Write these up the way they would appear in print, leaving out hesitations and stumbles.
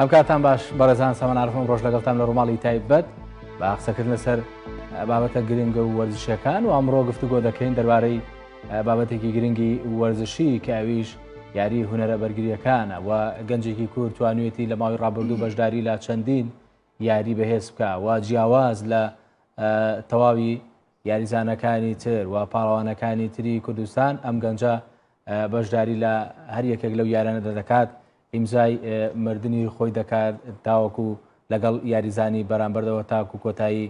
ئەم کاتان باش بەڕێزان سامان عارفم ڕۆژ لەگەڵتان لە ڕووماڵی تایبەت بە قسەکردن لەسەر بابەتە گرنگە و وەرزشەکان و ئەمڕۆ گفتوگۆ دەکەین دەربارەی بابەتێکی گرنگی وەرزشی کە ئەویش یاری هونەرە بەرگریەکانە و گەنجێکی کورد توانوێتی لە ماوەی ڕابردوو بەشداری لە چەندین یاری بەهێز بکە و جیاواز لە تەواوی یاریزانەکانی تر و پاڵەوانەکانی تری کوردستان ئەم گەنجە بەشداری لە هەر یەکێک لەو یارانەدا دەکات ئیمزای مردنی خۆی دەکات تاوەکو لەگەڵ یاریزانی بەرامبەردەوە تاکو کۆتایی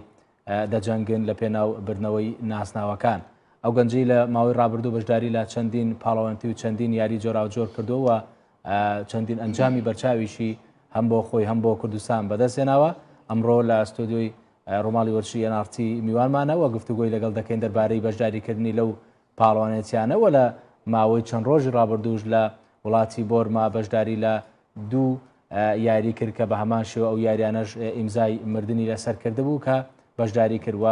دەجەنگن لە پێناو بردنەوەی ناسناوەکان. ئەو گەنجەی لە ماوەی ڕابردوو بەشداری لە چەندین پاڵەوانێتی و چەندین یاری جۆراوجۆر کردووە و چەندین ئەنجامی بەرچاویشی هەم بۆ خۆی هەم بۆ کوردستان بەدەستهێناوە، ئەمڕۆ لە ستۆدیۆی ڕووماڵی وەرزشی NRT میوانمانە و گفتوگۆی لەگەڵ دەکەین دەربارەی بەشداریکردنی لەو پاڵەوانێتیانە و لە ماوەی چەند ڕۆژی ڕابردووش لە وڵاتی بۆرما بەشداری لە دوو یاری کرد کە بە هەمان شێوە ئەو یاریانەش ئیمزای مردنی لەسەر کردبوو کە بەشداری کرد و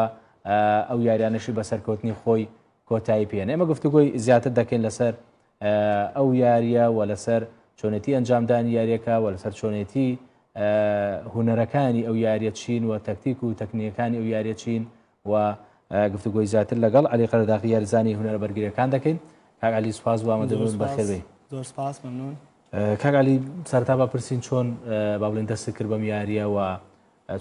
ئەو یاریانەشی بە سەرکەوتنی خۆی کۆتایی پێێن. ئێمە گفتوگۆی زیاتر دەکەین لەسەر ئەو یاریە و لەسەر چۆنێتی ئەنجامدانی یاریەکە و لەسەر چۆنێتی هونەرەکانی ئەو یاریە چین و تەکتیک و تەکنیەکانی ئەو یاریە چین و گفتوگۆی زیاتر لەگەڵ عەلی قەرەداغی یاریزانی هونەرە بەرگریەکان دەکەین. کاک عەلی سوپاس بۆ ئامادەبوون، بەخێربێی. زۆر سپاس، مەمنون. کاک عەلی سەرەتا با پرسین چۆن با بڵێین دەستت کرد بەم یاریە و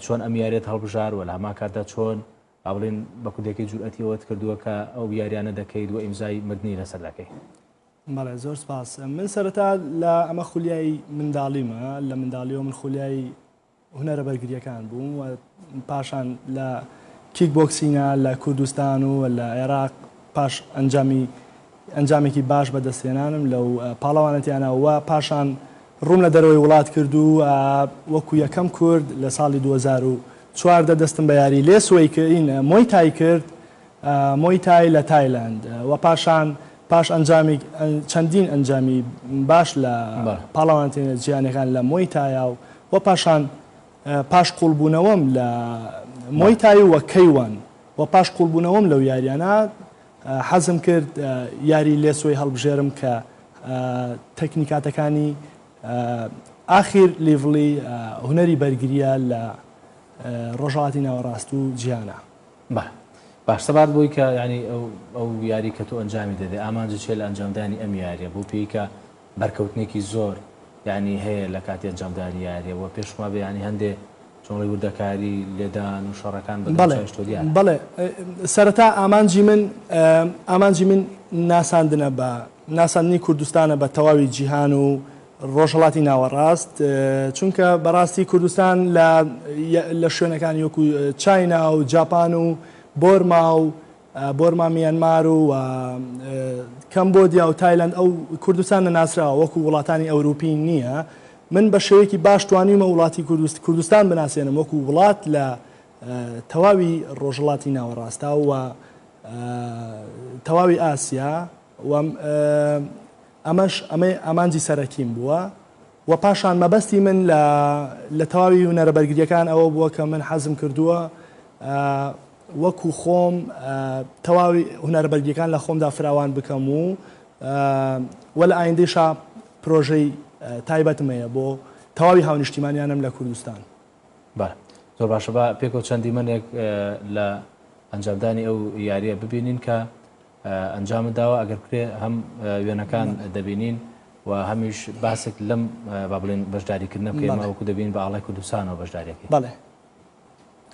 چۆن ئەم یاریەت هەڵبژار و لە هەمان کاتدا چۆن با بڵێین بە کوردەکەی جورئەتی ئەوەت کردووە کە ئەو یاریانە دەکەیت و ئیمزای مردنی لەسەر دەکەی؟ بەڵێ زۆر سپاس. من سەرەتا لە ئەمە خولیای منداڵیمە، لە منداڵیەوە من خولیای هونەرە بەرگرییەکان بووم و پاشان لە کیک بۆکسینە لە کوردستان و لە عێراق پاش ئەنجامی ئەنجامێکی باش بەدەستهێنانم لەو پاڵەوانەتیانە و پاشان ڕووم لە دەرەوەی وڵات کرد و وەکو یەکەم کورد لە ساڵی 2014 دەستم بە یاری لێسوەی کرد مۆی تای کرد مۆی تای لە تایلەند و پاشان پاش ئەنجامی چەندین ئەنجامی باش لە پاڵەوانێتیە جیهانیەکان لە مۆی تایا و و پاشان پاش قوڵبوونەوەم لە مۆی تای و کەیوان و پاش قوڵبوونەوەم لەو یاریانە حەزم کرد یاری لێسۆی هەڵبژێرم کە تەکنیکاتەکانی ئاخیر لیڤڵی هونەری بەرگریە لە ڕۆژهەڵاتی ناوەڕاست و جیهانە. بەڵێ باش سەبارەت بۆی کە یانی ئەو ئەو یاری کە تۆ ئەنجامی دەدەی ئامانجت چیە لە ئەنجامدانی ئەم یاریە بۆ پێی کە بەرکەوتنێکی زۆر یانی هەیە لە کاتی ئەنجامدانی یاریە وە پێشم وابێ یانی هەندێ چۆن وردەکاری لێدان و شەڕەکان بە بەڵێ دەم چاویش تۆ دیارە. بەڵێ سەرەتا ئامانجی من ئامانجی من ناساندنە بە ناساندنی کوردستانە بە تەواوی جیهان و ڕۆژهەڵاتی ناوەڕاست، چونکە بەڕاستی کوردستان لە لە شوێنەکانی وەکو چاینا و جاپان و بۆرما و بۆرما میانمار و کەمبۆدیا و تایلەند ئەو کوردستان نەناسراوە وەکو وڵاتانی ئەوروپی نییە من بە شێوەیەکی باش توانیومە وڵاتی کوردستان بناسێنم وەکو وڵات لە تەواوی ڕۆژهەڵاتی ناوەڕاستا و تەواوی ئاسیا و ئەمەش ئەمەی ئامانجی سەرەکیم بووە و پاشان مەبەستی من لە لە تەواوی هونەرە بەرگرییەکان ئەوە بووە کە من حەزم کردووە وەکو خۆم تەواوی هونەرە بەرگرییەکان لە خۆمدا فراوان بکەم و و لە ئایندەیشا پرۆژەی تایبەتم هەیە بۆ تەواوی هاونیشتیمانیانم لە کوردستان. بەڵێ زۆر باشە با پێکەوە چەند دیمەنێک لە ئەنجامدانی ئەو یاریە ببینین کە ئەنجامت داوە ئەگەر بکرێ هەم وێنەکان دەبینین و هەمیش باسێک لەم با بڵێن بەشداریکردنە بکەین ئێمە وەکو دەبین بە ئاڵای کوردستانەوە بەشداریەکەی. بەڵێ.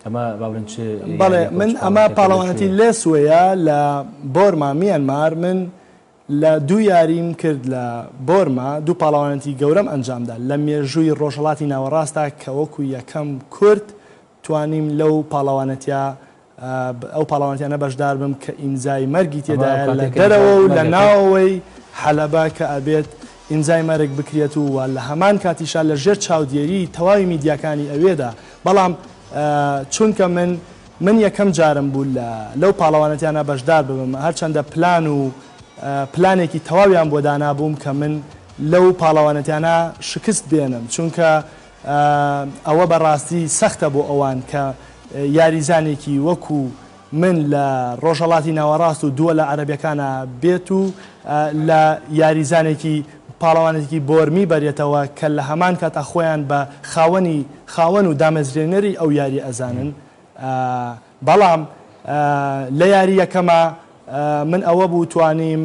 ئەمە با بڵێن چ بەڵێ من ئەمە پاڵەوانەتی لێسوەیە لە بۆرما میانمار من لە دوو یاریم کرد لە بۆرما دوو پاڵەوانێتی گەورەم ئەنجامدا لە مێژووی ڕۆژهەڵاتی ناوەڕاستا کە وەکو یەکەم کورد توانیم لەو پاڵەوانێتیە ئەو پاڵەوانێتیانە بەشدار بم کە ئیمزای مەرگی تێدایە لە دەرەوە و لە ناوەوەی حەلەبە کە ئەبێت ئیمزای مەرگ بکرێت و لە هەمان کاتیشا لە ژێر چاودێری تەواوی میدیاکانی ئەوێدا بەڵام چونکە من من یەکەم جارم بوو لە لەو پاڵەوانێتیانە بەشدار ببم هەرچەندە پلان و پلانێکی تەواویان بۆ دانابووم کە من لەو پاڵەوانێتیانە شکست بێنم چونکە ئەوە بە ڕاستی سەختە بۆ ئەوان کە یاریزانێکی وەکو من لە ڕۆژهەڵاتی ناوەڕاست و دووەلە عەرەبیەکانا بێت و لە یاریزانێکی. پاڵەوانێتیی بۆرمی بەرێتەوە کە لە هەمان کاتا خۆیان بە خاوەنی خاوەن و دامەزرێنەری ئەو یاریە ئەزانن بەڵام لە یاری یەکەما من ئەوە بوو توانیم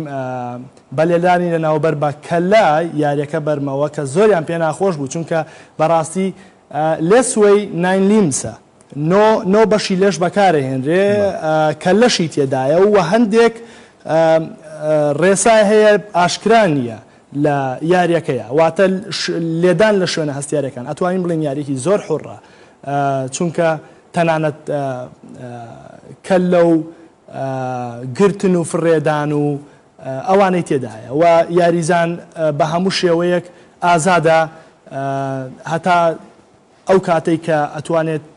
بە لێدانی لە ناوبەر بە کەلە یاریەکە بەرمەوە کە زۆریان پێ ناخۆش بوو چونکە بەڕاستی لێسوەی nine limbs ە نۆ نۆ بەشی لەش بەکارەهێنرێ کەلەشی تێدایە و هەندێک ڕێسا هەیە ئاشکرا نییە لە یاریەکەیە واتە لێدان لە شوێنە هەستیارەکان ئەتوانین بڵێین یاریەکی زۆر حوڕە چونکە تەنانەت کەللە و گرتن و فڕێدان و ئەوانەی تێدایە و یاریزان بە هەموو شێوەیەک ئازادە هەتا ئەو کاتەی کە ئەتوانێت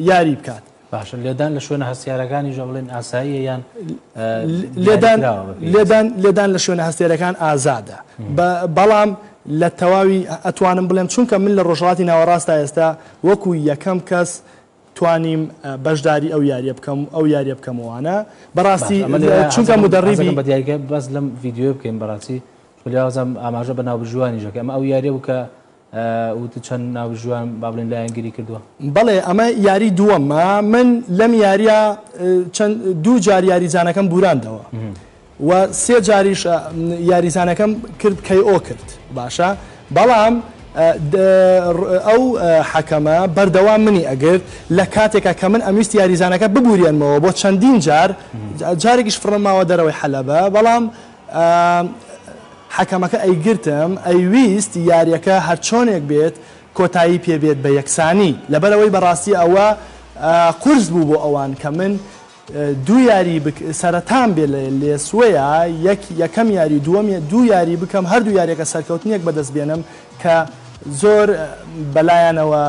یاری بکات. باشە لێدان لە شوێنە هەستیارەکانیش بڵێن ئاساییە یان لێدان لێدان لێدان لە شوێنە هەستیارەکان ئازادە بەڵام لە تەواوی ئەتوانم بڵێم چونکە من لە ڕۆژهەڵاتی ناوەڕاستا ئێستا وەکو یەکەم کەس توانیم بەشداری ئەو یاریە بکەم ئەو یاریە بکەمەوانە بەڕاستی چونکە مدەڕیبی بە دیاریکە بەس لەم ڤیدیۆ بکەین بەڕاستی لەوازم ئاماژە بە ناوبژیوانیش دەکەم ئەمە ئەو یاریە بوو کە وتت چەند ناوبژیوان با بڵێین لایەنگری کردووە؟ بەڵێ ئەمە یاری دووەمە من لەم یاریە چەند دوو جار یاریزانەکەم بوراندەوە و سێ جاریش یاریزانەکەم کرد KO کرد باشە بەڵام ئەو حەکەمە بەردەوام منی ئەگرت لە کاتێکا کە من ئەمویست یاریزانەکە ببورێنمەوە بۆ چەندین جار جارێکیش فڕم ماوە دەرەوەی حەلەبە بەڵام حەکەمەکە ئەیگرتم ئەیویست یاریەکە هەرچۆنێک بێت کۆتایی پێ بێت بە یەکسانی لەبەرئەوەی بەڕاستی ئەوە قورس بوو بۆ ئەوان کە من دوو یاری بک سەرەتام بێ لە لێسوەیا یەک یەکەم یاری دووەم دوو یاری بکەم هەردوو یاریەکە سەرکەوتنێک بەدەست بێنم کە زۆر بەلایانەوە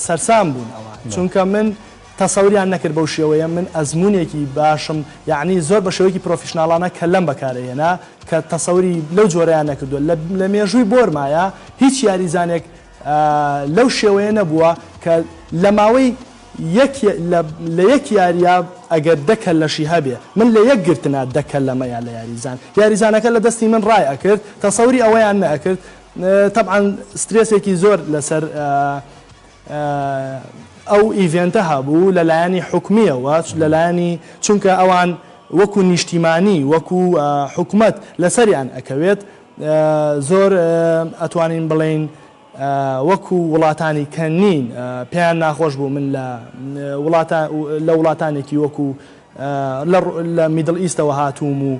سەرسام بوون ئەوان چونکە من تەسەوریان نەکرد بەو شێوەیە من ئەزموونێکی باشم یەعنی زۆر بە شێوەیەکی پرۆفیشناڵانە کەللەم بەکارئەهێنا کە تەسەوری لەو جۆرەیان نەکردووە لە لە مێژووی بۆرمایا هیچ یاریزانێک لەو شێوەیە نەبووە کە لە ماوەی یەک لە لە یەک یارییا ئەگەر دە کەللەشی هەبێ من لە یەک گرتنا دە کەللەمەیا لە یاریزان یاریزانەکە لە دەستی من ڕای ئەکرد تەسەوری ئەوەیان نەئەکرد تەبعەن سترێسێکی زۆر لەسەر ئەو event ە هەبوو لە لایەنی حکومییەوە، لە لایەنی چونکە ئەوان وەکو نیشتیمانی وەکو حکومەت لەسەریان ئەکەوێت زۆر ئەتوانین بڵێین وەکو وڵاتانی کە نین پێیان ناخۆش بوو من لە وڵاتە لە وڵاتانێکی وەکو لە Middle East ەوە هاتووم و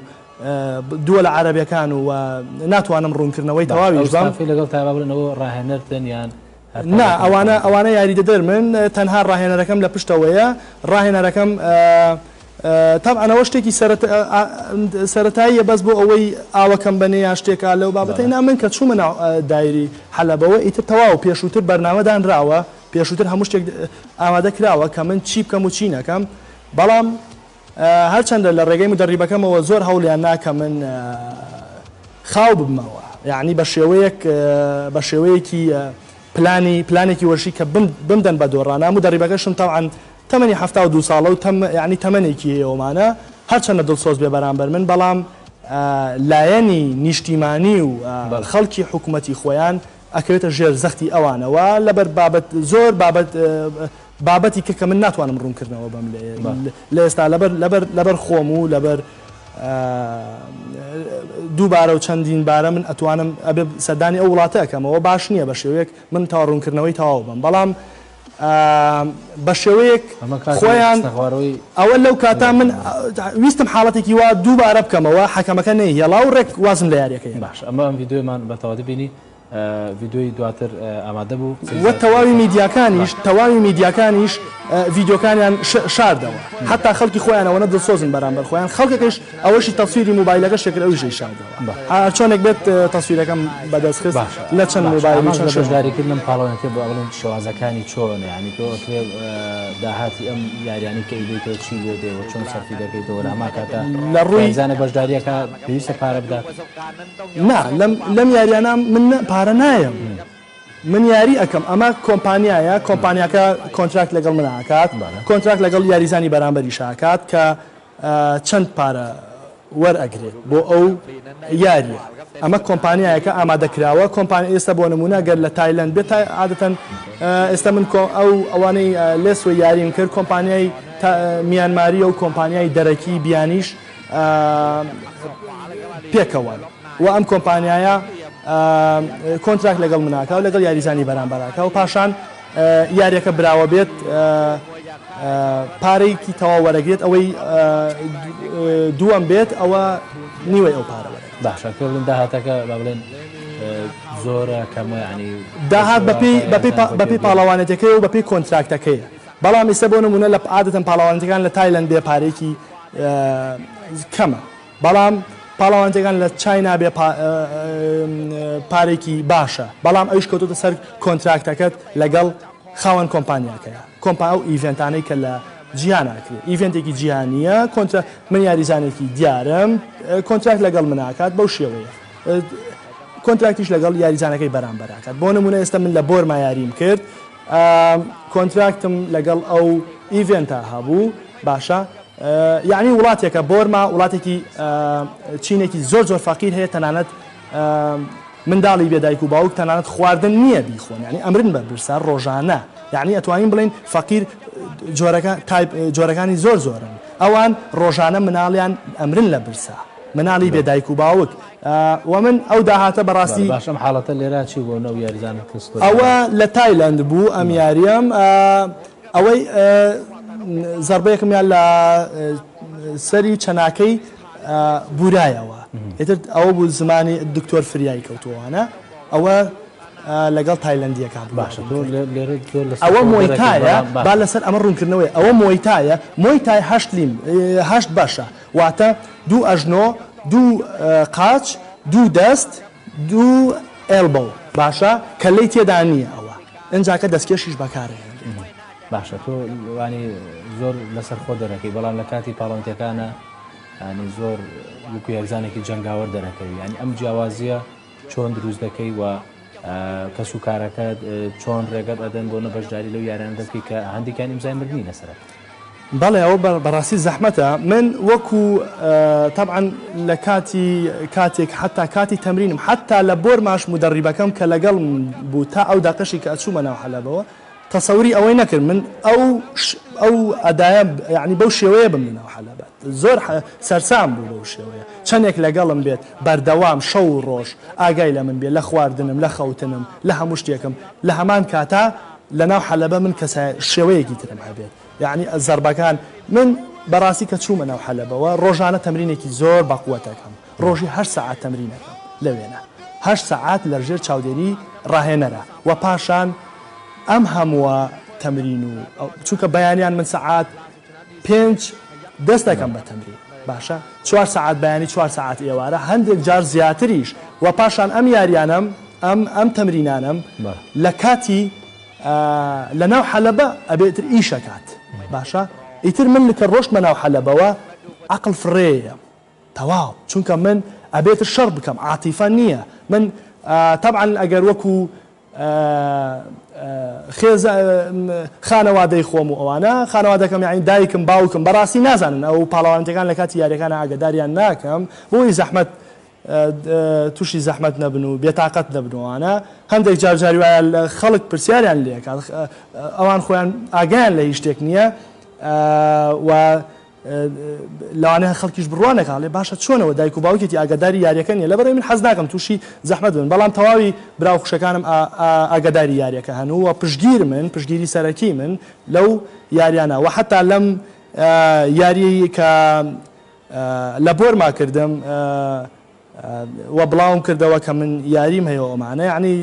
دووەلە عەرەبەکان و ناتوانم ڕوونکردنەوەی تەواویش بەم. لەگەڵ تا بڵێن ئەوە ڕاهێنەرتن یان نا ئەوانە ئەوانە یاریدەدەرمن تەنها ڕاهێنەرەکەم لە پشتەوەیە ڕاهێنەرەکەم تەبعەن ئەوە شتێکی سەرەتاییە بەس بۆ ئەوەی ئاوەکەم بەنێ یان شتێکا لەو بابەتەی نا من کە چوومە ناو دایری حەلەبەوە ئیتر تەواو پێشووتر بەرنامە دانراوە پێشووتر هەموو شتێک ئامادە کراوە کە من چی بکەم و چی نەکەم بەڵام هەرچەندە لە ڕێگەی مودەڕیبەکەمەوە زۆر هەوڵیان نا کە من خاو ببمەوە یەعنی بە شێوەیەک بە شێوەیەکی پلانی پلانێکی وەرشی کە بمدەن بە دۆڕانا مودەڕیبەکەشم تەبعەن تەمەنی 72 ساڵە و تەم یەعنی تەمەنێکی هەیە ومانە هەرچەندە دڵسۆز بێ بەرامبەر من بەڵام لایەنی نیشتیمانی و خەڵکی حکومەتی خۆیان ئەکەوێتە ژێر زەختی ئەوانەوە لەبەر بابەت زۆر بابەت بابەتی کە کە من ناتوانم ڕوونکردنەوە بەم لە ئێستا لەبەر لەبەر لەبەر خۆم و لەبەر دووبارە و چەندین بارە من ئەتوانم ئەبێ سەردانی ئەو وڵاتە ئەکەمەوە باش نییە بە شێوەیەک من تا ڕوونکردنەوەی تەواو بم بەڵام بە شێوەیەک خۆیان ئەوە لەو کاتا من ویستم حاڵەتێکی وا دووبارە بکەمەوە حەکەمەکە نەیهێڵا و ڕێک وازم لە یاریەکە هێنا. باش ئەمە ئەم ڤیدیۆیەمان بە تەواوی بینی ڤیدیۆی دواتر ئامادە بوو. وە تەواوی میدیاکانیش تەواوی میدیاکانیش ڤیدیۆکانیان شاردەوە حەتا خەڵکی خۆیان ئەوەنە دڵسۆزن بەرامبەر خۆیان خەڵکەکەش ئەوەشی تەسویری موبایلەکەشی کرد ئەویش شاردەوە. هەرچۆنێک بێت تەسویرەکەم بەدەست خست لە چەند مۆبایل و چەند شوێن. بەشداریکردن لەم پاڵەوانێتیە بۆ ئەڵێن شێوازەکانی چۆنە یانی تۆ ئەکرێ داهاتی ئەم یاریانەی کە ئەیبەیتەوە چی لێ دێ و چۆن سەرفی دەکەیتەوە لە هەمان کاتا لە ڕووی یاریزانە بەشداریەکە پێویستە پارە بدات؟ نا لەم لەم یاریانە من پارە نایەم من یاری ئەکەم ئەمە کۆمپانیایە کۆمپانیاکە contract لەگەڵ من ئەکات contract لەگەڵ یاریزانی بەرامبەریش ئەکات کە چەند پارە. وەرئەگرێت بۆ ئەو یاریە ئەمە کۆمپانیایەکە ئامادەکراوە کۆمپانی ئێستا بۆ نمونە گەر لە تایلەند بێت عادەتەن ئێستا من ئەو ئەوانەی لێسوە یاریم کرد کۆمپانیای میانماریە و کۆمپانیای دەرەکی بیانیش پێکەوەن و ئەم کۆمپانیایە کۆنتراکت لەگەڵ مناکە و لەگەڵ یاریزانی بەرامبەراکە و پاشان یاریەکە براوە بێت پارەیەکی تەواو وەرەگرێت ئەوەی دووەم بێت ئەوە نیوەی ئەو پارە وەرەگرێت. باشە پێ بڵێن داهاتەکە با بڵێن زۆرە کەمە یانی داهات بەپێی بەپێی بەپێی پاڵەوانێتەکەی و بەپێی کۆنتراکتەکەیە بەڵام ئیستا بۆ نمونە لە عادەتەن پاڵەوانێتەکان لە تایلەند بێ پارەیەکی کەمە بەڵام پاڵەوانێتیەکان لە چاینا بێ پارێکی باشە بەڵام ئەویش کەوتۆتە سەر کۆنتراکتەکەت لەگەڵ خاوەن کۆمپانیاکەیە کۆمپا ئەو event انەی کە لە جیهان ئەکرێ event ێکی جیهانیە کۆنترا من یاریزانێکی دیارم کۆنتراکت لەگەڵ مناکات بەو شێوەیە کۆنتراکتیش لەگەڵ یاریزانەکەی بەرامبەراکات بۆ نمونە ئێستا من لە بۆرما یاریم کرد کۆنتراکتم لەگەڵ ئەو event ە هەبوو باشە یەعنی وڵاتێکە بۆرما وڵاتێکی چینێکی زۆر زۆر فەقیر هەیە تەنانەت منداڵی بێ دایک و باوک تەنانەت خواردن نییە بیخۆن یعنی ئەمرن بە برسا ڕۆژانە یعنی ئەتوانین بڵێین فەقیر جۆرەکە type جۆرەکانی زۆر زۆرن ئەوان ڕۆژانە مناڵیان ئەمرن لە برسا مناڵی بێ دایک و باوک و من ئەو داهاتە بەڕاستی باش ئەم حاڵەتە لێرا چی بوو نەو یاریزانە کەس ئەوە لە تایلەند بوو ئەم یاریەم ئەوەی زەڕبەیەکم یان لە سەری چەناکەی بورایەوە ئیتر ئەوە بوو زمانی دکتۆر فریای کەوتووانە ئەوە لەگەڵ تایلەندیەکان باشە تۆ لێرە زۆر لەسەر ئەوە خۆ دەرەکەی مۆیتایە بەڵام با باشە لەسەر ئەمە ڕوونکردنەوەی ئەوە مۆیتایە مۆیتای هەشت لیم هەشت بەشە واتە دوو ئەژنۆ دوو قاچ دوو دەست دوو elbow باشە کەللەی تێدا نییە ئەوە ئنجاکە دەستکێشیش بەکارئەهێنرێت. باشە تۆ وانی زۆر لەسەر خۆ دەرەکەی بەڵام لە کاتی پاڵەوانتیەکانە ینی زۆر وەکو یاریزانێکی جەنگاوەر دەرەکەوی ینی ئەم جیاوازیە چۆن دروست دەکەی و کەس و کارەکەت چۆن ڕێگەت ئەدەن بۆ نە بەشداری لەو یارانە دەکەی کە هەندێکیان ئیمزای مردنی لەسەرە؟ بەڵێ ئەوە بەڕاستی زەحمەتە من وەکو تەبعەن لە کاتی کاتێک حتا کاتی تەمرینم حتا لە بۆرماش مدەڕیبەکەم کە لەگەڵم بوو تا ئەو دەقەشی کە ئەچوومە ناو حەلەبەوە تەسەوری ئەوەی نەکرد من ئەو ئەو ئەدایە یعنی بەو شێوەیە بم لەناو حەلەبە زۆر سەرسام بوو بەو شێوەیە چەندێک لەگەڵم بێت بەردەوام شەو و ڕۆژ ئاگای لە من بێ لە خواردنم لە خەوتنم لە هەموو شتێکم لە هەمان کاتا لەناو حەلەبە من کەسە شێوەیەکی ترم هەبێت یەعنی زەربەکان من بەڕاستی کە چوومە ناو حەلەبەوە ڕۆژانە تەمرینێکی زۆر بەقوەت ئەکەم ڕۆژی هەشت سەعات تەمرین ئەکەم لەوێنە هەشت سەعات لەژێر چاودێری ڕاهێنەرە وە پاشان ئەم هەمووە تەمرین و چونکە بەیانیان من سەعات پێنج دەست دەکەم بە تەمرین باشە چوار سەعات بەیانی چوار سەعات ئێوارە هەندێک جار زیاتریش وە پاشان ئەم یاریانەم ئەم ئەم تەمرینانەم لە کاتی لە ناو حەلەبە ئەبێ ئیتر ئیش ئەکات باشە ئیتر من کە ڕۆشتمە ناو حەلەبەوە عەقڵ فڕێیە تەواو چونکە من ئەبێتر شەڕ بکەم عاتیفە نییە من تەبعەن ئەگەر وەکو خێزا خانەوادەی خۆم و ئەوانە خانەوادەکەم یعنی دایکم باوکم بەڕاستی نازانن ئەو پاڵەوانەتەکان لە کاتی یاریەکان ئاگداریان ناکەم بۆی زەحمەت تووشی زەحمەت نەبن و بێتاقەت نەبن و ئەوانە هەندێک جار جاری وایە خەڵک پرسیاریان لێکات ئەوان خۆیان ئاگایان لە هیچ شتێک نییە و لەوانەیە خەڵکیش بڕوا نەکا ئەڵێ باشە چۆنەوە دایک و باوکێتی ئاگاداری یاریەکە نیە لەبەرئەوەی من حەز ناکەم توشی زەحمەت بن بەڵام تەواوی برا و خوشکەکانم ئاگاداری یاریەکە هەن و پشتگیر من پشتگیری سەرەکی من لەو یاریانە وە حەتا لەم یاریەی کە لە بۆرما کردم وە بڵاوم کردەوە کە من یاریم هەیە و ئەمانە یەعنی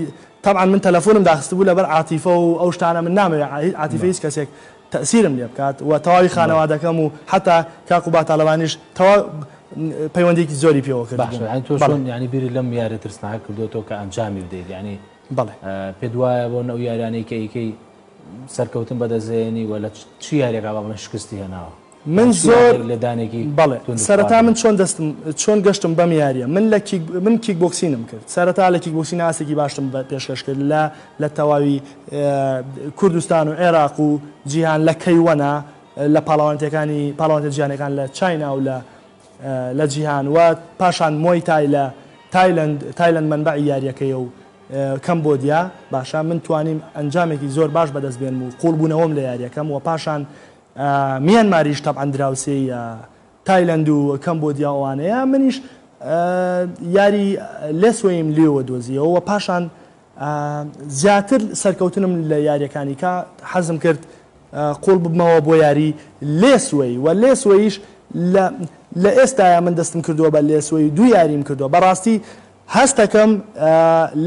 تەبعەن من تەلەفۆنم داخستبوو لەبەر عاتیفە و ئەو شتانە من نامەوێ عاتیفە هیچ کەسێک تەئسیرم لێ بکات و تەواوی خانەوادەکەم و حەتا کاک قوباد تالەبانیش تەواو پەیوەندیەکی زۆری پێوە کردبووم. باشە یانی تۆ چۆن یانی بیرت لەم یاریە ترسناکە کردۆتەوە کە ئەنجامی بدەیت یانی بەڵێ پێت وایە بۆ ئەو یاریانەی کە ئیکەی سەرکەوتن بەدەستێنی و لە چ یاریەکا با بڵێن شکستی هێناوە؟ من زۆر بەڵێ سەرەتا من چۆن دەستم چۆن گەشتم بەم یاریە من لە کیک من کیک بۆکسینم کرد سەرەتا لە کیک بۆکسین ئاستێکی باشتم پێشکەش کرد لە لە تەواوی کوردستان و عێراق و جیهان لە کەیوەنە لە پاڵەوانەتەکانی پاڵەوانەتە جیهانەکان لە چاینا و لە. لە جیهان و پاشان مۆی تای لە تایلەند، تایلەند مەنبەعی یاریەکەیە و کەمبۆدیا، باشە من توانیم ئەنجامێکی زۆر باش بەدەست بێنم و قوڵبوونەوەم لە یاریەکەم و پاشان میانماریش تەبعەن دراوسێی تایلەند و کەمبۆدیا و ئەوانەیە منیش یاری لێسوەیم لێوە دۆزیەوە و پاشان زیاتر سەرکەوتنم لە یاریەکانی کە حەزم کرد قوڵ ببمەوە بۆ یاری لێسوەی و لێسوەیش لە لە ئێستایا من دەستم کردووە بە لێسوەی دوو یاریم کردووە بەڕاستی هەستەکەم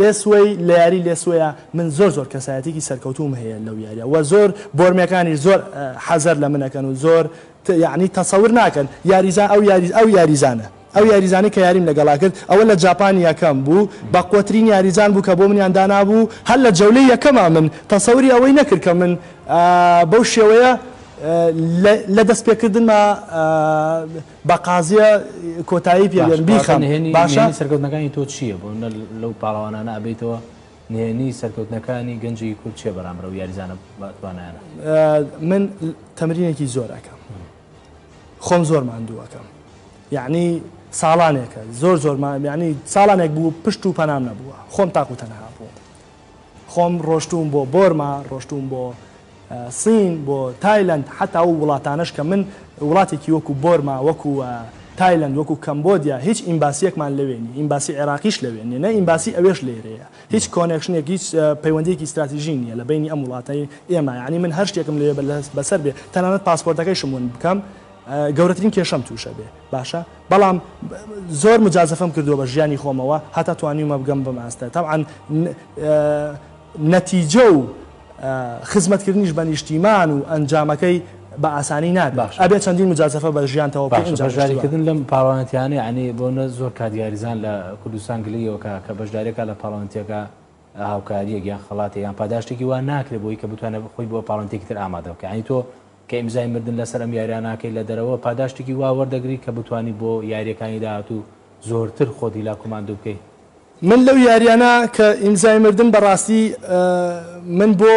لێسوەی لە یاری لێسوەیا من زۆر زۆر کەسایەتیکی سەرکەوتووم هەیە لەو یاریە وە زۆر بۆرمێکانیش زۆر حەزەر لە من ئەکەن و زۆر یەعنی تەسەور ناکەن یاریزان ئەو یاری ئەو یاریزانە ئەو یاریزانەی کە یاریم لەگەڵا کرد ئەوە لە جاپان یەکەم بوو بەقوەترین یاریزان بوو کە بۆ منیان دانابوو هەر لە جەولەی یەکەما من تەسەوری ئەوەی نەکرد کە من بەو شێوەیە لە دەستپێکردنما بە قازیە کۆتایی پێ بێن بیخەم باشە. نهێنی سەرکەوتنەکانی تۆ چییە بۆ نە لەو پاڵەوانانە ئەبەیتەوە نهێنی سەرکەوتنەکانی گەنجێکی کورد چیە بەرامبەر ئەو یاریزانە بە توانایانە؟ من تەمرینێکی زۆر ئەکەم خۆم زۆر ماندوو ئەکەم یەعنی ساڵانێکە زۆر زۆر یەعنی ساڵانێک بوو پشت و پەنام نەبووە خۆم تاق و تەنها بووم خۆم ڕۆشتووم بۆ بۆرما، ڕۆشتووم بۆ سین، بۆ تایلەند، حەتا ئەو وڵاتانەش کە من وڵاتێکی وەکو بۆرما، وەکو تایلەند، وەکو کەمبۆدیا هیچ ئیمباسییەکمان لەوێ نییە، ئیمباسی عێراقیش لەوێ نییە، نە ئیمباسی ئەوێش لێرەیە، هیچ connection ێک، هیچ پەیوەندییەکی ستراتیژی نییە لە بەینی ئەم وڵاتەی ئێمە، یەعنی من هەر شتێکم لەوێ بەسەر بێ، تەنانەت پاسپۆرتەکەیشم ون بکەم، گەورەترین کێشەم تووشە بێ باشە بەڵام زۆر مجازەفەم کردووە بە ژیانی خۆمەوە هەتا توانیومە بگەم بەم ئاستە تەبعەن نەتیجە و خزمەتکردنیش بە نیشتیمان و ئەنجامەکەی بە ئاسانی نابێت باشە ئەبێ چەندین مجازەفە بە ژیانتەوە بکەی باشە ئینجا بەشداری گەشتووە. کردن لەم پاڵەوانێتیانە یانی بۆ نە زۆر کات یاریزان لە کوردستان گلەییەوە کە کە بەشداریەکە لە پاڵەوانێتیەکە هاوکاریەک یان خەڵاتێک یان پاداشتێکی وا ناکرێت بۆی کە بتوانێت خۆی بۆ پاڵەوانێتیەکی تر ئامادە بکات یانی تۆ کە ئیمزای مردن لەسەر ئەم یاریانە ئەکەی لە دەرەوە پاداشتێکی وا وەردەگری کە بتوانی بۆ یاریەکانی داهاتوو زۆرتر خۆت هیلاک و ماندوو بکەی. من لەو یاریانە کە ئیمزای مردن بەڕاستی من بۆ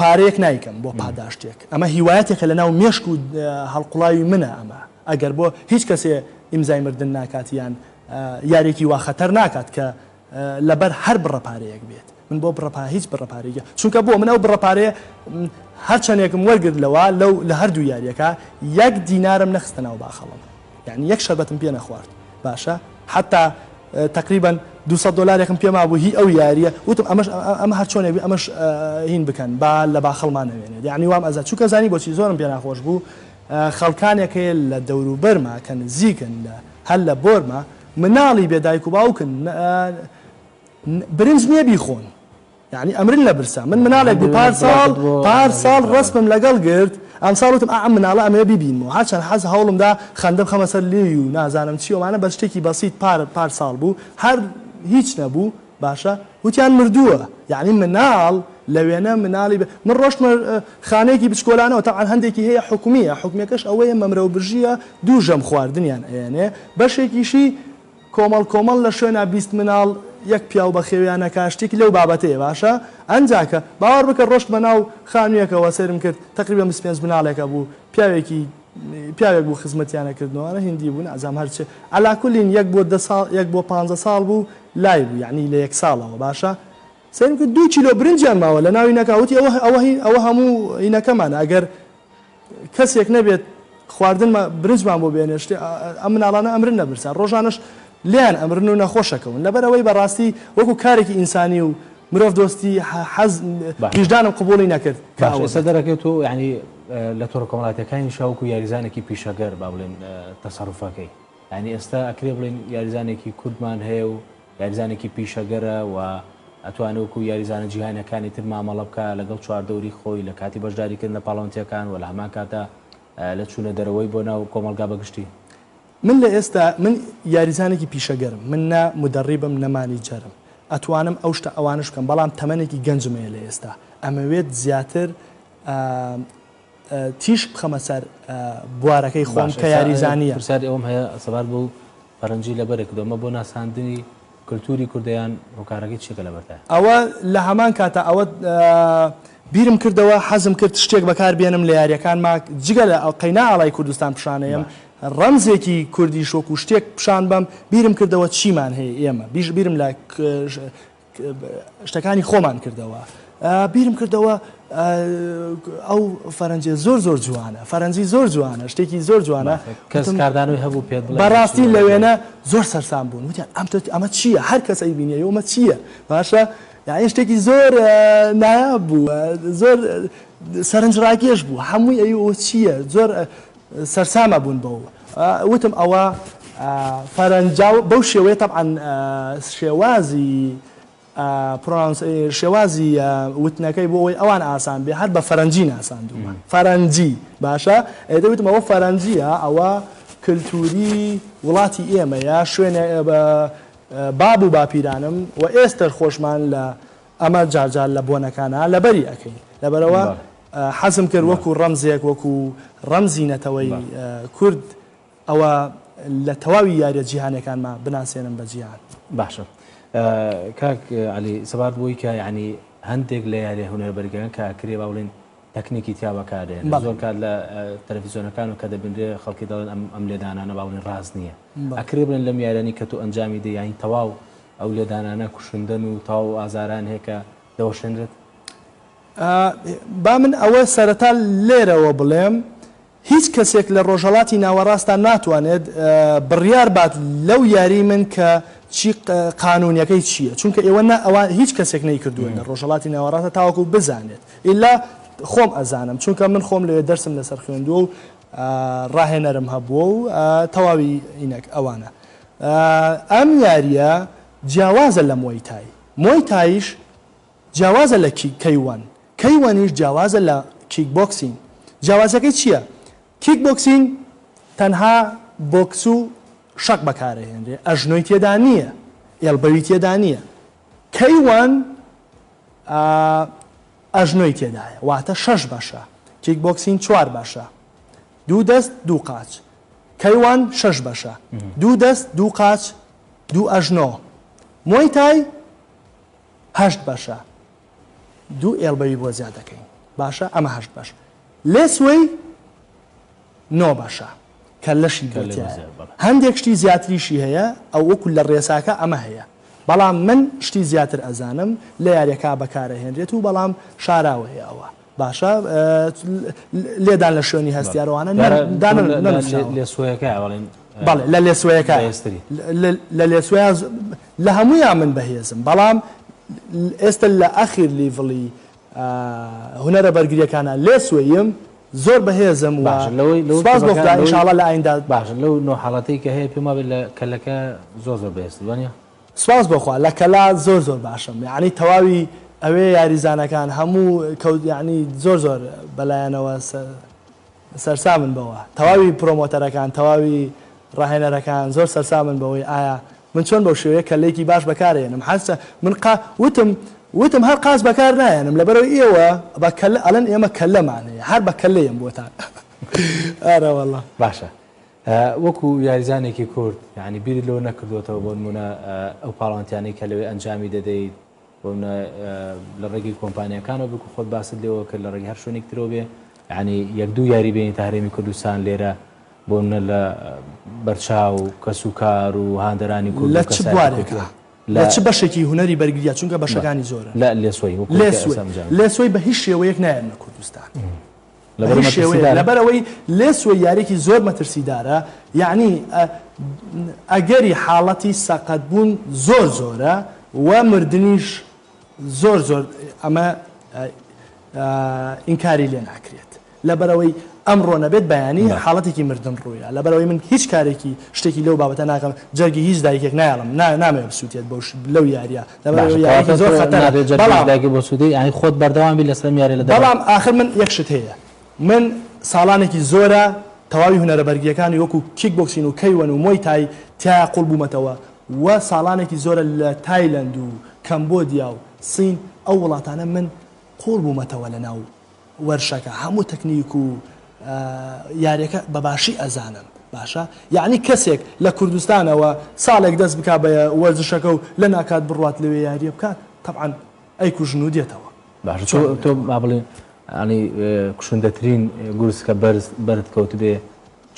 پارەیەک نایکەم بۆ پاداشتێک ئەمە هیوایەتێکە لەناو مێشک و هەڵقوڵاوی منە ئەمە ئەگەر بۆ هیچ کەسێ ئیمزای مردن ناکات یان یاریەکی وا خەتەر ناکات کە لەبەر هەر بڕە پارەیەک بێت من بۆ بڕە هیچ بڕە پارەیەک چونکە بۆ من ئەو بڕە پارەیە هەر چەندێکم وەرگرت لەوە لەو لە هەردوو یاریەکە یەک دینارم نەخستە ناو باخەڵم یعنی یەک شەربەتم پێ نەخوارد باشە حتا تقریبا 200 دلارێکم پێ مابوو هی ئەو یاریە وتم ئەمەش ئەمە هەر چۆنێک بێ ئەمەش هین بکەن با لە باخەڵمان نەوێنێت یعنی وام ئەزا چونکە زانی بۆچی زۆرم پێ ناخۆش بوو خەڵکانێک هەیە لە دەوروبەرما کە نزیکن لە هەر لە بۆرما مناڵی بێ دایک و باوکن برنج نییە بیخۆن یعنی ئەمرن لە برسا من مناڵێک بوو پار ساڵ پار ساڵ ڕەسمم لەگەڵ گرت ئەمساڵ وتم ئا ئەم مناڵە ئەمەوێ بیبینمەوە هەرچەند حەز هەوڵمدا خەندە بخەمە سەر لێوی و نازانم چی ئەوانە بەس شتێکی بەسیت پار پار ساڵ بوو هەر هیچ نەبوو باشە وتیان مردووە یعنی مناڵ لە وێنە مناڵی من ڕۆشتمە خانەیەکی بچکۆلانەوە تەبعەن هەندێکی هەیە حکومیە حکومیەکەش ئەوەیە مەمرە و برژیە دوو ژەم خواردنیان ئەیەنێ بەشێکیشی کۆمەڵ کۆمەڵ لە شوێنا 20 مناڵ یەک پیاو بەخێویان ئەکا شتێکی لەو بابەتەیە باشە ئەنجا کە باوەڕ بکە ڕۆشتمە ناو خانویەکەوە سەیرم کرد تەقریبەن 25 مناڵێک هەبوو پیاوێکی پیاوێک بوو خزمەتیان ئەکردنەوە ئەرە هیندی بوو نازانم هەرچێ عەلا کولین یەک بۆ دە ساڵ یەک بۆ پانزە ساڵ بوو لای بوو یەعنی لە یەک ساڵەوە باشە سەیرم کرد دوو کیلۆ برنجیان ماوە لە ناوی نەکا وتی ئەوە ئەوە ئەوە هەموو هینەکەمانە ئەگەر کەسێک نەبێت خواردنما برنجمان بۆ بێنێ شتێ ئەم مناڵانە ئەمرن لە برسا ڕۆژانەش لێیان ئەمرن و نەخۆشەکەون لەبەر ئەوەی بەڕاستی وەکو کارێکی ئینسانی و مرۆڤ دۆستی حەز باشە ویژدانم قبوڵی نەکرد کە باشە ئەوە ئێستا بێت. دەرەکەوێت تۆ یانی لە تۆڕە کۆمەڵایەتیەکانیشا وەکو یاریزانێکی پیشەگەر با بڵێین تەسەروفەکەی یانی ئێستا ئەکرێ بڵێین یاریزانێکی کوردمان هەیە و یاریزانێکی پیشەگەرە و ئەتوانێ وەکو یاریزانە جیهانیەکانی تر مامەڵە بکا لەگەڵ چواردەوری خۆی لە کاتی بەشداریکردن لە پاڵەوانتیەکان و لە هەمان کاتا لە چوونە دەرەوەی بۆ ناو کۆمەڵگا بە گشتی. من لە ئێستا من یاریزانێکی پیشەگەرم من نە مودەڕیبم نە مانیجەرم ئەتوانم ئەو شتە ئەوانەش بکەم بەڵام تەمەنێکی گەنجم هەیە لە ئێستا ئەمەوێت زیاتر تیشک بخەمە سەر بوارەکەی خۆم باشە کە ئێستا یاریزانییە. پرسیاری ئەوەم هەیە سەبارەت بەو فەرەنجی لەبەرت کردووە ئەمە بۆ ناساندنی کلتوری کوردە یان هۆکارەکەی چیە کە لەبەرتایە؟ ئەوە لە هەمان کاتا ئەوە بیرم کردەوە حەزم کرد شتێک بەکار بێنم لە یاریەکانما جگە لە قەینا ئاڵای کوردستان پیشانەیەم باش. ڕەمزێکی کوردیش وەکو شتێک پیشان بەم، بیرم کردەوە چیمان هەیە ئێمە، بیش بیرم لە شتەکانی خۆمان کردەوە، بیرم کردەوە ئەو فەرەنجیە زۆر زۆر جوانە، فەرەنجی زۆر جوانە، شتێکی زۆر جوانە. کەس کاردانەوەی هەبوو پێت بڵێ بەڕاستی لە وێنە زۆر سەرسام بوون، وتیان ئەم ئەمە چییە؟ هەر کەس ئەیبینی ئەمە چییە؟ باشە یانی شتێکی زۆر نایاب بوو، زۆر سەرنجڕاکێش بوو، هەمووی ئەی ئەوە چییە؟ زۆر سەرسامە بوون بەو. وتم ئەوە فەرەنجا و بەو شێوەیە تەبعەن شێوازی pronounce شێوازی وتنەکەی بۆ ئەوەی ئەوان ئاسان بێ هەر بە فەرەنجی ناساندوومە فەرەنجی باشە ئێدە وتم ئەوە فەرەنجیە ئەوە کلتوری وڵاتی ئێمەیە شوێنێ باب و باپیرانم و ئێستەر خۆشمان لە ئەمە جار جار لە بۆنەکانا لەبەری ئەکەین لەبەرئەوە حەزم کرد وەکو ڕەمزێک وەکو ڕەمزی نەتەوەی کورد ئەوە لە تەواوی یاریە جیهانیەکانما بناسێنم بە جیهان. باشە کاک عەلی سەبارەت بەوەی کە یانی هەندێک لە یاریە هونەربەرگەکان کە ئەکرێ با بڵێین تەکنیکی تیا بەکاردێنن زۆر کات لە تەلەفیزیۆنەکان و کە دەبینرێ خەڵکی دەڵێن ئەم ئەم لێدانانە با بڵێین ڕاست نییە ئەکرێ بڵێن لەم یاریانی کە تۆ ئەنجامی دەی یانی تەواو ئەو لێدانانە کوشندەن و تەواو ئازاران هەیە کە دەوەشێنرێت؟ با من ئەوە سەرەتا لێرەوە بڵێم هیچ کەسێک لە ڕۆژهەڵاتی ناوەڕاستا ناتوانێت بڕیار بات لەو یاری من کە چی قانونیەکەی چییە چونکە ئێوە نە ئەوە هیچ کەسێک نەیکردووە لە ڕۆژهەڵاتی ناوەڕاستە تاوەکو بزانێت ئیلا خۆم ئەزانم چونکە من خۆم لەوێ دەرسم لەسەر خوێندووە و ڕاهێنەرم هەبووە و تەواوی ئینەک ئەوانە ئەم یاریە جیاوازە لە مۆی تای مۆی تایش جیاوازە لە کەی وەن، کەی وەنیش جیاوازە لە کیک بۆکسین، جیاوازیەکەی چیە؟ کیک بۆکسین تەنها بۆکس و شەق بەکارئەهێنرێ ئەژنۆی تێدا نیە، elbow ی تێدا نیە، کەی وەن ئەژنۆی تێدایە واتە شەش بەشە، کیک بۆکسین چوار بەشە، دوو دەست دوو قاچ، کەی وەن شەش بەشە، دوو دەست دوو قاچ دوو ئەژنۆ، مۆی تای هەشت بەشە دوو elbow ی بۆ زیاد دەکەین باشە ئەمە هەشت بەش لێسوەی نۆ بەشە کە لەشی بۆ تیایە هەندێک شتی زیاتریشی هەیە ئەو وەکو لە ڕێساکە ئەمە هەیە بەڵام من شتی زیاتر ئەزانم لە یاریەکە بەکارەهێنرێت و بەڵام شاراوەیە ئەوە باشە لێدان لە شوێنی هەستیارەوانە نەنووسراوە. لێسوەیەکە بەڵێن. بەڵێ لە لێسوەیەکە لە لێسوەیە لە هەموویان من بەهێزم بەڵام ئێستا لە ئەخیر level ی هونەرە بەرگریەکانە لێسوەیم زۆر بەهێزم و سوپاس بۆ خودا ئینشاڵڵا لە ئایندە باشە لەو نۆ حاڵەتەی کە هەیە پێم وابێت لە کەلەکە زۆر زۆر بەهێزتر وانیە؟ سوپاس بۆ خوا لە کەلا زۆر زۆر باشم یەعنی تەواوی ئەوێ یاریزانەکان هەموو کەوت یەعنی زۆر زۆر بەلایەنەوە سەرسامن بەوە تەواوی promoter ەکان تەواوی ڕاهێنەرەکان زۆر سەرسامن بەوەی ئایا من چۆن بەو شێوەیە کەلێکی باش بەکارێنم حەسە من قا وتم وتم هەر قاچ بەکار نایەنم لەبەرەوەی ئێوە بە کەلە ئەڵێن ئێمە کەلەمان هەیە هەر بە کەلەیەم بۆتان ئارە واللە. باشە وەکو یاریزانێکی کورد یانی بیرت لەوە نەکردووەتەوە بۆ نموونە ئەو پاڵەوانتیانەی کە لەوێ ئەنجامی دەدەیت بۆ نموونە لە ڕێگەی کۆمپانیاکانەوە بێ خۆت باست لێوە کرد لە ڕێگەی هەر شوێنێک ترەوە بێ یانی یەک دوو یاری بێنیتە هەرێمی کوردستان لێرە بۆ نموونە لە بەرچاو کەس و کار و هاندەرانی کورد لە چ بوارێکە لە چ بەشێکی هونەری بەرگریە چونکە بەشەکانی زۆرن لە لێسوەی لێسوەی بە هیچ شێوەیەک نایەنە کوردستان لەبەر شێوەیە لەبەرئەوەی لێسوە یاریەکی زۆر مەترسیدارە یەعنی ئەگەری حاڵەتی سەقەت بوون زۆر زۆرە و مردنیش زۆر زۆر ئەمە ئینکاری لێ ناکرێت لەبەرئەوەی ئەمڕۆ نەبێت بەیانی حاڵەتێکی مردن ڕوویە لەبەرئەوەی من هیچ کارێکی شتێکی لەو بابەتە ناکەم جەرگی هیچ دایکێک نایەڵم نامەوێ بسووتێت بەو لەو یاریە لەبەرئەوەی یاریەکی زۆر خەتەرە بەڵام دایکت بۆ سوودەی یانی خۆت بەردەوام بی لەسەر ئەم یاریە لە دەرەوە. بەڵام ئاخر من یەک شت هەیە من ساڵانێکی زۆرە تەواوی هونەرە بەرگریەکانی وەکو کیک بۆکسین و کەیوەن و مۆی تای تیایا قوڵ بوومەتەوە و ساڵانێکی زۆرە لە تایلەند و کەمبۆدیا و سین ئەو وڵاتانە من قوڵ بوومەتەوە لەناو وەرشەکە هەموو تەکنیک و یاریەکە بە باشی ئەزانم باشە یەعنی کەسێک لە کوردستانەوە ساڵێک دەست بکا بە وەرزشەکە و لە ناکات بڕوات لەوێ یاریە بکات تەبعەن ئەیکوژن و دێتەوە. باشە تۆ تۆ با بڵێین یانی کوشندەترین گورز کە بەرز بەرت کەوتبێ.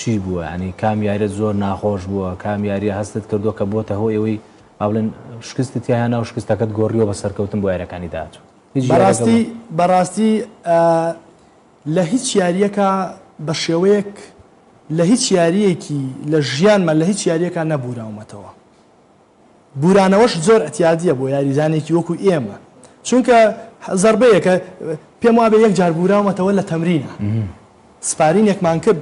چی بووە؟ یانی کام یاریت زۆر ناخۆش بووە؟ کام یاریە هەستت کردووە کە بۆتە هۆی ئەوەی با بڵێن شکستت تیا هێنا و شکستەکەت گۆڕیوە بە سەرکەوتن بۆ یاریەکانی داهاتوو؟ هیچ یاریەکە بەڕاستی بەڕاستی لە هیچ یاریەکە بە شێوەیەک لە هیچ یاریەکی لە ژیانمان لە هیچ یاریەکە نەبوراومەتەوە بورانەوەش زۆر ئەتیادیە بۆ یاریزانێکی وەکو ئێمە چونکە زەربەیەکە پێم وابێ یەک جار بوراومەتەوە لە تەمرینە سپارینێکمان کرد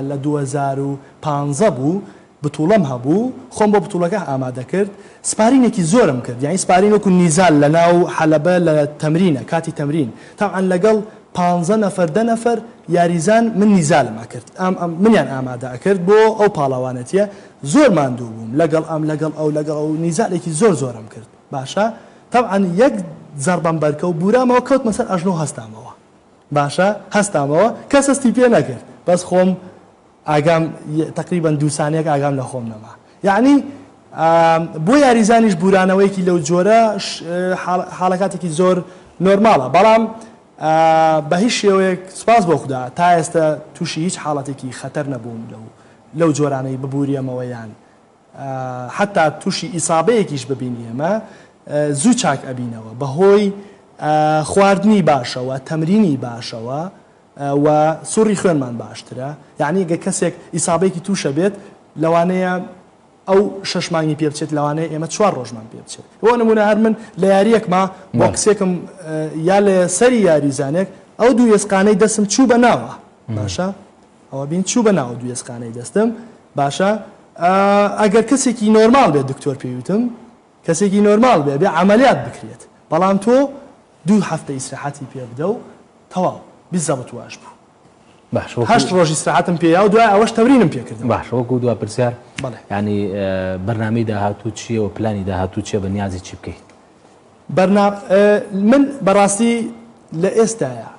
لە 2015 بوو بتوڵەم هەبوو خۆم بۆ بتوڵەکە ئامادە کرد سپارینێکی زۆرم کرد یانی سپارین وەکو نیزال لە ناو حەلەبە لە تەمرینە کاتی تەمرین تەبعەن لەگەڵ پانزە نەفەر دە نەفەر یاریزان من نیزالم ئەکرد ئەم ئەم منیان ئامادە ئەکرد بۆ ئەو پاڵەوانێتیە زۆر ماندوو بووم لەگەڵ ئەم لەگەڵ ئەو لەگەڵ ئەو نیزالێکی زۆر زۆرم کرد باشە تەبعەن یەک زەڕبەم بەرکەوت بورامەوە کەوتمە سەر ئەژنۆ هەستامەوە باشە هەستامەوە کەس هەستی پێ نەکرد بەس خۆم ئاگام تەقریبەن دوو سانیەک ئاگام لە خۆم نەما یەعنی بۆ یاریزانیش بورانەوەیەکی لەو جۆرە حاڵەکاتێکی زۆر نۆرماڵە بەڵام بە هیچ شێوەیەک سوپاس بۆ خودا تا ئێستا تووشی هیچ حاڵەتێکی خەتەر نەبووم لەو لەو جۆرانەی ببوریەمەوە یان حتا تووشی ئیسابەیەکیش ببین ئێمە زوو چاک ئەبینەوە بەهۆی خواردنی باشەوە تەمرینی باشەوە و سوڕی خوێنمان باشترە یەعنی گەر کەسێک ئیسابەیەکی توشە بێت لەوانەیە ئەو شەش مانگی پێ بچێت لەوانەیە ئێمە چوار ڕۆژمان پێ بچێت بۆ نمونە هەر من لە یاریەکما بۆکسێکم یا لە سەری یاریزانێک ئەو دوو ئێسقانەی دەستم چوو بە ناوە باشە ئەوە بین چوو بە ناوە دوو ئێسقانەی دەستم باشە ئەگەر کەسێکی نۆرمال بێت دکتۆر پێیوتم کەسێکی نۆرمال بێ بێ عملیات بکرێت بەڵام تۆ دوو هەفتە ئیسراحەتی پێ بدە و تەواو بیزەبت واش بوو. باشە وەکو. هەشت ڕۆژ ئیسراحەتم پێ یا و دوای ئەوەش تەمرینم پێ کردەوە. باشە وەکو دوا پرسیار. بەڵێ. یانی بەرنامەی داهاتوو چییە و پلانی داهاتوو چییە بە نیازی چی بکەی؟ بەرنا من بەڕاستی لە ئێستایا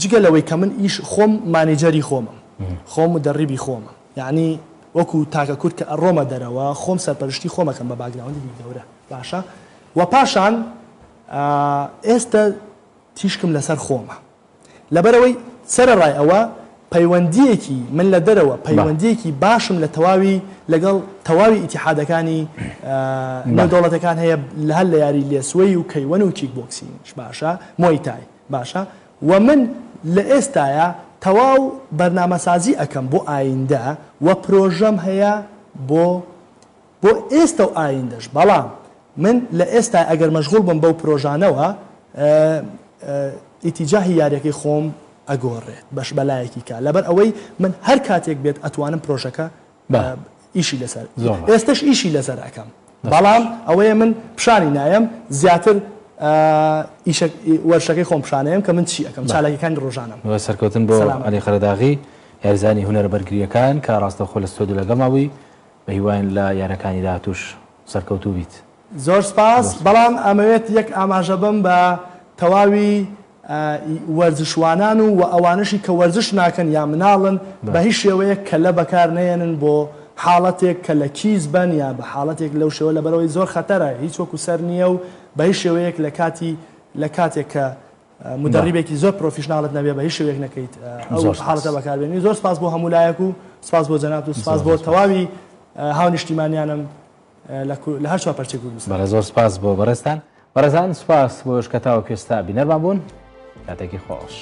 جگە لەوەی کە من ئیش خۆم مانیجەری خۆمم خۆم مودەڕیبی خۆمم یانی وەکو تاکە کورد کە ئەڕۆمە دەرەوە خۆم سەرپەرشتی خۆمەکەم بە باکگراوندێکی گەورە باشە و پاشان ئێستە تیشکم لەسەر خۆمە لەبەرئەوەی سەرەڕای ئەوە پەیوەندییەکی من لە دەرەوە پەیوەندییەکی باشم لە تەواوی لەگەڵ تەواوی ئیتیحادەکانی نێودەوڵەتەکان هەیە لە هەر لە یاری لێسوەی و کەیوەن و کیک بۆکسینگش باشە مۆی تای باشە و من لە ئێستایا تەواو بەرنامەسازی ئەکەم بۆ ئایندە و پرۆژەم هەیە بۆ بۆ ئێستە و ئایندەش، بەڵام من لە ئێستا ئەگەر مەشغوڵ بم بەو پرۆژانەوە ئیتیجاهی یاریەکەی خۆم ئەگۆڕێت بەش بەلایەکی کا لەبەر ئەوەی من هەر کاتێک بێت ئەتوانم پرۆژەکە ئیشی لەسەر ئێستش ئیشی لەسەر ئەەکەم بەڵام ئەوەیە من پیشانی نایەم زیاتر وەرشەکەی خۆم پیشانەیەم کە من چی ئەەکەم چالاکیەکانی ڕۆژانم. سەرکەوتن بۆ عەلی قەرەداغی یاریزانی هونەرە بەرگرییەکان کە ڕاستەوخۆ لە ستۆدیۆ لەگەڵما بووی. بەهیواین لە یارەکانی داهاتووش سەرکەوتوو بیت. زۆر سپاس بەڵام ئەمەوێت یەک ئاماژە بەم بە تەواوی وەرزشوانان و وە ئەوانەشی کە وەرزش ناکەن یا مناڵن بە هیچ شێوەیەک کەلە بەکار نەیەنن بۆ حاڵەتێک کە لە کیس بەن یا بە حاڵەتێک لەو شێوە لەبەرئەوەی زۆر خەتەرە هیچ وەکو سەر نییە و بە هیچ شێوەیەک لە کاتی لە کاتێک کە مودەڕیبێکی زۆر پرۆفیشناڵت نەبێ بە هیچ شێوەیەک نەکەیت ئەو حاڵەتە بەکاربێنی زۆر سپاس بۆ هەموو لایەک و سپاس بۆ جەنابت و سپاس بۆ تەواوی هاونیشتیمانیانم لە هەر چوار پەرچەی کوردستان. بەڵێ زۆر سپاس بۆ بەڕێزتان. بەڕێزان سپاس بۆ ئێوەش کە تاوەکو ئێستا بینەرمان بوون. کاتێکی خۆش.